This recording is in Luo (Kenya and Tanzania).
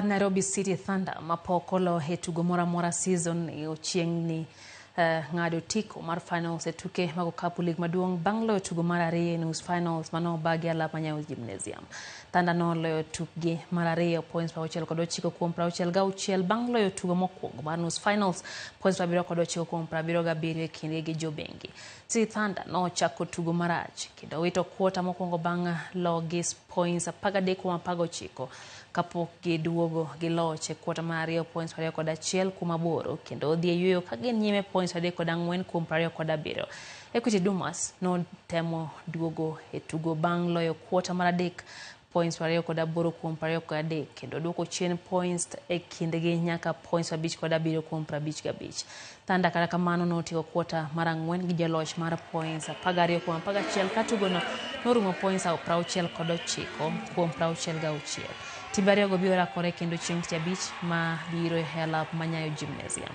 Nairobi City Thunder mapok olo e tugo moro amora season ni ochiegni ng'ado otiko mar finals e tuke mag okapu lig maduong' bang' loyo tugo mar ariyo e nus finals mane obagi alap ma Nyayo Gymnasium. Thunder noloyo tukgi mar ariyo points 69 kuom 66 bang' loyo tugo mokwongo mar nus finals points 79 kuom 77 e kindgi gi Jobengi. City Thunder nochako tugo marach kendo wito kwota mokwongo bang' logi points 13 kuom 19 kapok giduogo gi loch e kwota mar ariyo points 21 kuom 8 kendo odhi e yueyo ka gin nyime points 34 kuom 27. Equity Dumas notemo duogo e tugo bang' loyo kwota mar adek points 28 kuom 23 kendo duoko chien points e kindgi nyaka points 57 kuom 55. Thunder kata kamano notieko kwota mar ang'wen gi jaloch mar points 12 kuom 11 ka tugono norumo points 69 kuom 66. Timbe ariyogo biro rakore kendo chieng' tich abich ma biro e alap ma Nyayo Gymnasium.